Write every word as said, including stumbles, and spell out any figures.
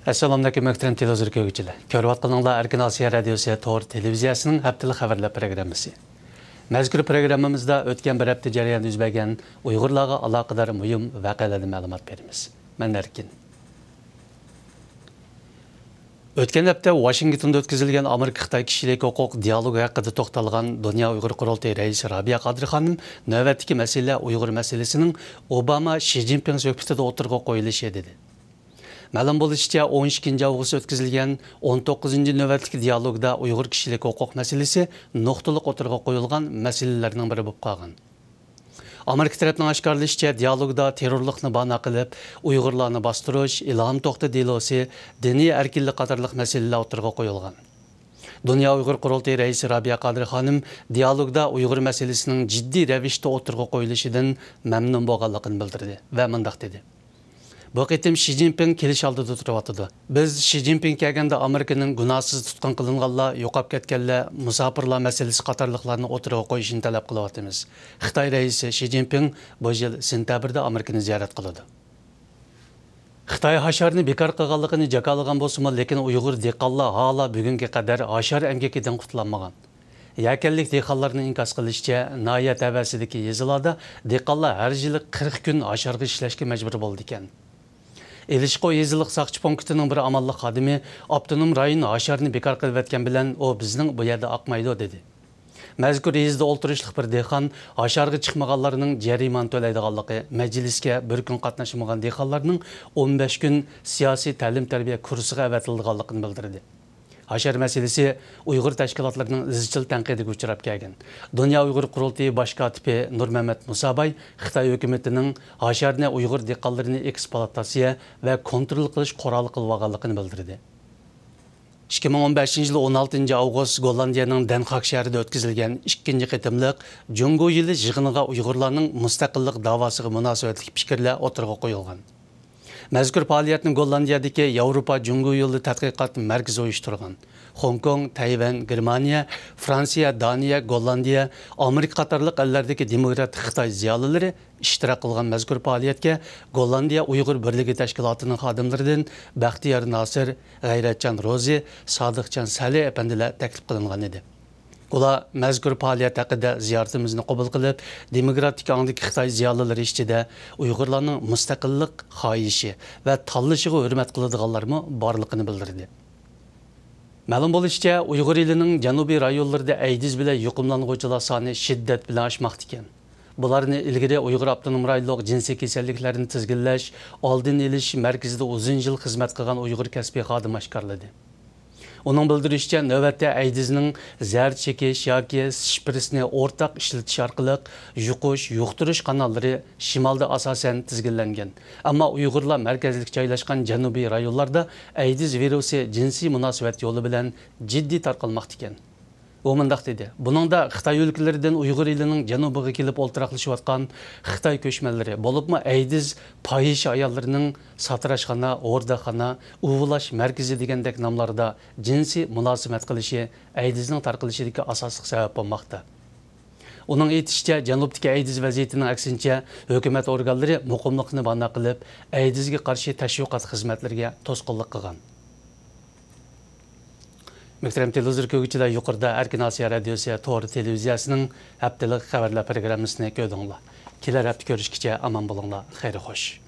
ئەسسالامۇئەلەيكۇم، مۆھتەرەم تېلېۋىزور كۆرگۈچىلەر. كۆرۈۋاتقىنىڭلار ئەركىن ئاسىيا رادىيوسى تور تېلېۋىزىيەسىنىڭ ھەپتىلىك خەۋەرلەر پروگراممىسى. مەزكۇر پروگراممىمىزدا ئۆتكەن بىر ھەپتە جەريانىدا يۈز بەرگەن ئۇيغۇرلارغا ئالاقىدار مۇھىم ۋەقەلەردىن مەلۇمات بېرىمىز. مەن ئەركىن. ئۆتكەن ھەپتە ۋاشىنگتوندا ئۆتكۈزۈلگەن ئامېرىكا-خىتاي كىشىلىك ھوقۇق دىيالوگى ھەققىدە توختالغان دۇنيا ئۇيغۇر قۇرۇلتىيى رەئىسى رابىيە قادىر خانىم نۆۋەتتىكى مەسىلە ئۇيغۇر مەسىلىسىنىڭ ئوباما، شى جىنپىڭ سۆھبىتىدە ئوتتۇرىغا قويۇلۇشى، دېدى. مەلۇم بولۇشىچە، ئون ئىككىنچى ئاۋغۇست ئۆتكۈزۈلگەن ئون توققۇزىنچى نۆۋەتلىك دىيالوگدا ئۇيغۇر كىشىلىك ھوقۇق مەسىلىسى نۇقتىلىق ئوتتۇرىغا قويۇلغان مەسىلىلەرنىڭ بىرى بولۇپ قالغان. ئامېرىكا تەرەپنىڭ ئاشكارىلىشىچە، دىيالوگدا تېررورلۇقنى باھانە قىلىپ، ئۇيغۇرلارنى باستۇرۇش، ئىلھام توختى دېلوسى، دىنىي ئەركىنلىك قاتارلىق مەسىلىلەر ئوتتۇرىغا قويۇلغان. دۇنيا ئۇيغۇر قۇرۇلتىيى رەئىسى رابىيە قادىر خانىم دىيالوگدا ئۇيغۇر مەسىلىسىنىڭ جىددىي رەۋىشتە ئوتتۇرىغا قويۇلۇشىدىن مەمنۇن بولغانلىقىنى بىلدۈردى ۋە مۇنداق دېدى: بۇ قېتىم شى جىنپىڭ كېلىش ئالدىدا تۇرۇۋاتىدۇ. بىز شى جىنپىڭ كەلگەندە ئامېرىكىنىڭ گۇناھسىز تۇتقۇن قىلىنغانلار، يوقاپ كەتكەنلەر، مۇساپىرلار مەسىلىسى قاتارلىقلارنى ئوتتۇرىغا قويۇشىنى تەلەپ قىلىۋاتىمىز. خىتاي رەئىسى شى جىنپىڭ بۇ يىل سېنتەبىردە ئامېرىكىنى زىيارەت قىلىدۇ. خىتاي ھاشارنى بىكار قىلغانلىقىنى جاكارلىغان بولسىمۇ، لېكىن ئۇيغۇر دېھقانلار ھالا بۈگۈنگە قەدەر ھاشار ئەمگىكىدىن قۇتۇلالمىغان. يەكەنلىك دېھقانلارنىڭ ئىنكاس قىلىشىچە، ناھىيە تەۋەسىدىكى يېزىلاردا دېھقانلار ھەر يىلى قىرىق كۈن ھاشارغا ئىشلەشكە مەجبۇر بولىدىكەن. ئېلىشقو يېزىلىق ساقچى پونكىتىنىڭ بىر ئامانلىق خادىمى، ئاپتونوم رايون ھاشارنى بىكار قىلىۋەتكەن بىلەن ئۇ بىزنىڭ بۇ يەردە ئاقمايدۇ، دېدى. مەزكۇر يېزىدا ئولتۇرۇشلۇق بىر دېھقان ھاشارغا چىقمىغانلارنىڭ جەرىمانە تۆلەيدىغانلىقى، مەجلىسكە بىر كۈن قاتناشمىغان دېھقانلارنىڭ ئون بەش كۈن سىياسىي تەلىم-تەربىيە كۇرسىغا ئەۋەتىلىدىغانلىقىنى بىلدۈردى. ھاشار مەسىلىسى ئۇيغۇر تەشكىلاتلىرىنىڭ ئىزچىل تەنقىدىگە ئۇچراپ كەلگەن. دۇنيا ئۇيغۇر قۇرۇلتىيى باش كاتىپى نۇرمەمەت مۇساباي خىتاي ھۆكۈمىتىنىڭ ھاشارنى ئۇيغۇر دېھقانلىرىنى ئېكسپلۇئاتاتسىيە ۋە كونترول قىلىش قورالى قىلىۋالغانلىقىنى بىلدۈردى. ئىككى مىڭ ئون بەشىنچى يىل ئون ئالتىنچى ئاۋغۇست گوللاندىيەنىڭ دەنخاگ شەھىرىدە ئۆتكۈزۈلگەن ئىككىنچى قېتىملىق جۇڭگو يىلى يىغىنىغا ئۇيغۇرلارنىڭ مۇستەقىللىق داۋاسىغا مۇناسىۋەتلىك پىكىرلەر ئوتتۇرىغا قويۇلغان. مەزكۇر پائالىيەتنى گوللاندىيەدىكى ياۋروپا جۇڭگو يولى تەتقىقات مەركىزى ئۇيۇشتۇرغان. خوڭكوڭ، تەيۋەن، گېرمانىيە، فرانسىيە، دانىيە، گوللاندىيە، ئامېرىكا قاتارلىق ئەللەردىكى دېموكراتىك خىتاي زىيالىيلىرى ئىشتىراك قىلغان مەزكۇر پائالىيەتكە گوللاندىيە ئۇيغۇر بىرلىكى تەشكىلاتىنىڭ خادىملىرىدىن بەختىيار ناسىر، غەيرەتجان روزى، سادىقجان سەلى ئەپەندىلەر تەكلىپ قىلىنغان ئىدى. ئۇلار مەزكۇر پائالىيەت ھەققىدە زىيارىتىمىزنى قوبۇل قىلىپ، دېموكراتىك ئاڭدىكى خىتاي زىيالىيلىرى ئىچىدە ئۇيغۇرلارنىڭ مۇستەقىللىق خاھىشى ۋە تاللىشىغا ھۆرمەت قىلىدىغانلارمۇ بارلىقىنى بىلدۈردى. مەلۇم بولۇشىچە، ئۇيغۇر ئېلىنىڭ جەنۇبىي رايونلىرىدا ئەيدىز بىلەن يۇقۇملانغۇچىلار سانى شىددەت بىلەن ئاشماقتا ئىكەن. بۇلارنى ئىلگىرى ئۇيغۇر ئاپتونوم رايونلۇق جىنسىي كېسەللىكلەرنى تىزگىنلەش، ئالدىنى ئېلىش مەركىزىدە ئۇزۇن يىل خىزمەت قىلغان ئۇيغۇر كەسپىي خادىمى ئاشكارىلىدى. ئۇنىڭ بىلدۈرۈشىچە، نۆۋەتتە ئەيدىزنىڭ زەھەر چېكىش ياكى شپرىسنى ئورتاق ئىشلىتىش ئارقىلىق يۇقۇش، يۇقتۇرۇش قاناللىرى شىمالدا ئاساسەن تىزگىنلەنگەن. ئەمما ئۇيغۇرلار مەركەزلىك جايلاشقان جەنۇبىي رايونلاردا ئەيدىز ۋىرۇسى جىنسىي مۇناسىۋەت يولى بىلەن جىددىي تارقالماقتا ئىكەن. ئۇ مۇنداق دېدى: بۇنىڭدا خىتاي ئۆلكىلىرىدىن ئۇيغۇر ئېلىنىڭ جەنۇبىغا كېلىپ ئولتۇراقلىشىۋاتقان خىتاي كۆچمەنلىرى، بولۇپمۇ ئەيدىز پاھىشە ئاياللىرىنىڭ ساتىراشخانا، ھوردەكخانا، ئۇۋىلاش مەركىزى دېگەندەك ناملاردا جىنسىي مۇلازىمەت قىلىشى ئەيدىزنىڭ تارقىلىشىدىكى ئاساسلىق سەۋەب بولماقتا. ئۇنىڭ ئېيتىشىچە، جەنۇبتىكى ئەيدىز ۋەزىيىتىنىڭ ئەكسىنچە، ھۆكۈمەت ئورگانلىرى مۇقىملىقنى باھانە قىلىپ، ئەيدىزگە قارشى تەشۋىقات خىزمەتلىرىگە توسقۇنلۇق قىلغان. مۆھتەرەم تېلېۋىزور كۆرگۈچىلەر، يۇقىرىدا ئەركىن ئاسىيا رادىيوسى تور تېلېۋىزىيەسىنىڭ ھەپتىلىك خەۋەرلەر پروگراممىسىنى كۆردۈڭلار. كېلەر ھەپتە كۆرۈشكىچە ئامان بولۇڭلار. خەير خوش.